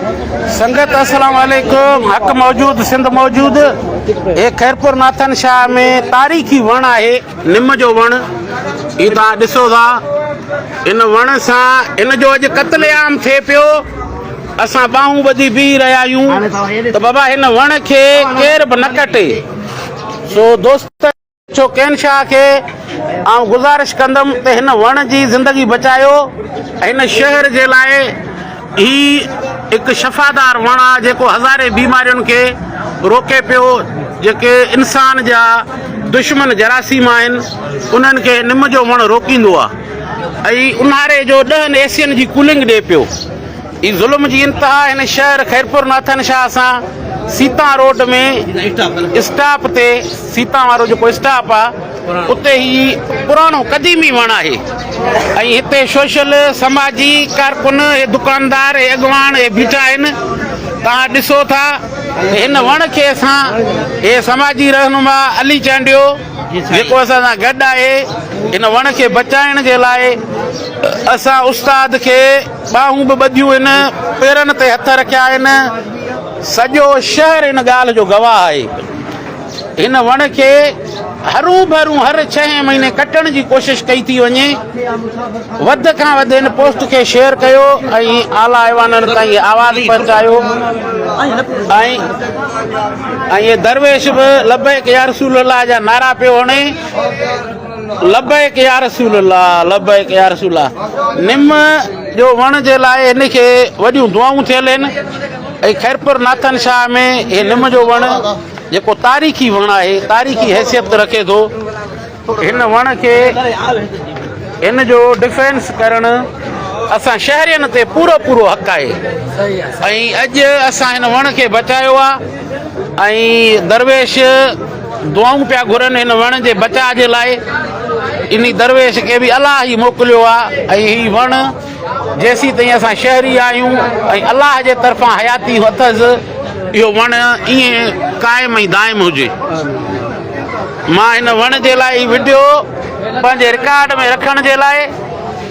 سنگت السلام عليڪم حق موجود سنڌ موجود هي خيرپور ناٿن شاهه ۾ تاريخي وڻ آهي نم جو وڻ هي توهان ڏسو ٿا ان وڻ سان ان جو اڄ قتل عام ٿئي پيو اسان ٻانهون ٻڌي بيهي رهيا آهيون ته بابا هن وڻ کي ڪير به نه ڪٽي سو دوست ڇو ڪين شاهه کي آئون گذارش ڪندم ته هن وڻ جي زندگي بچايو هن شهر جي لاء هي هڪ شفادار وڻ آ جيڪو هزارين بيمارين کي روڪي پيو جيڪي انسان جا دشمن جراثيم آهن انهن کي نم جو وڻ روڪيندو آ ۽ اونهاري جو ڏهن ايسين جي ڪولنگ ڏي پيو. هي ظلم جي انتها هن شهر خيرپور ناٿن شاهه سان سيتان روڊ ۾ اسٽاپ تي سيتان وارو جيڪو اسٽاپ آ اتي هي پراڻو قديمي وڻ آهي ۽ هتي سوشل سماجي ڪارڪن هي دڪاندار هي اڳواڻ هي بيٺا آهن توهان ڏسو ٿا هن وڻ کي اسان هي سماجي رهنما علي چانڊيو جيڪو اسان سان گڏ آهي هن وڻ کي بچائڻ جي لاء اسان استاد کي ٻانهون به ٻڌيون هن، پيرن تي هٿ رکيا آهن، سڄو شهر ان ڳالهه جو گواهه آهي. هن وڻ کي هروڀرو هر ڇهين مهيني ڪٽڻ جي ڪوشش ڪئي ٿي وڃي. وڌ کان وڌ هن پوسٽ کي شيئر ڪيو ۽ اعليٰ ايوانن تائين هي آواز پهچايو ۽ ۽ درويش به لبيڪ يا رسول الله جا نعرا پيو هڻي. لبيڪ يا رسول الله لبيڪ يا رسول الله نم جو وڻ جي لاء هن کي وڏيون دعائون ٿيل آهن ۽ خيرپور ناٿن شاهه ۾ هي نم جو وڻ جيڪو تاريخي وڻ آهي تاريخي حيثيت رکي ٿو هن وڻ کي هن جو ڊفينس ڪرڻ اسان شهرين تي پورو پورو حق آهي ۽ اڄ اسان هن وڻ کي بچايو آهي ۽ درويش دعائون پيا گهرن هن وڻ جي بچاء جي لاء. انهي درويش کي به الله ئي موڪليو آ ۽ هي وڻ جيسين تائين اسان شهري آهيون ۽ الله جي طرفان حياتي اٿس اهو وڻ ائين قائم ۽ دائم هجي. مان هن وڻ جي لاء هي وڊيو پنهنجي رڪارڊ ۾ رکڻ جي لاء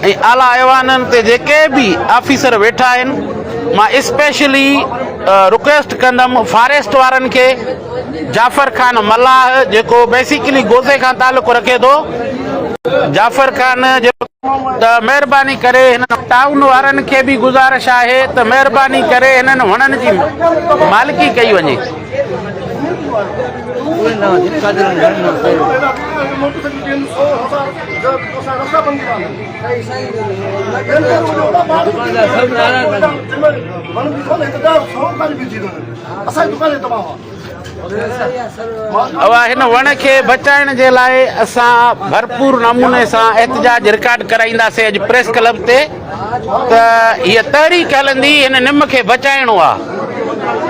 ۽ اعليٰ ايوانن تي جيڪي به آفيسر ويٺا آهن مان اسپيشلي رڪويسٽ ڪندم فاريسٽ وارن کي جعفر خان ملاح جيڪو بيسيڪلي گوزي کان تعلق رکي ٿو جعفر خان جيڪو ته مهرباني ڪري هنن ٽائون وارن کي به گذارش آهي ته مهرباني ڪري هنن وڻن جي مالڪي ڪئي وڃي. اها هن وڻ کي بچائڻ جي لاء اسان ڀرپور نموني سان احتجاج رڪارڊ ڪرائينداسين اڄ پريس ڪلب تي ته هيء تحريڪ هلندي هن نم کي بچائڻو آ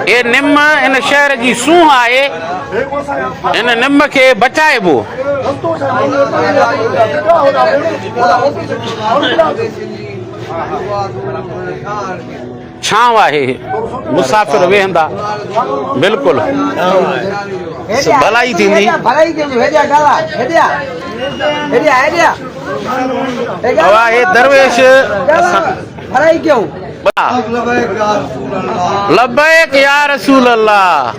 هي نم هن شهر جي سونهن آهي هن نم کي بچائبو. ڇانو آهي مسافر ويهندا بلڪل ڀلائي ٿيندي. اها هي درويش لبيڪ يا رسول الله.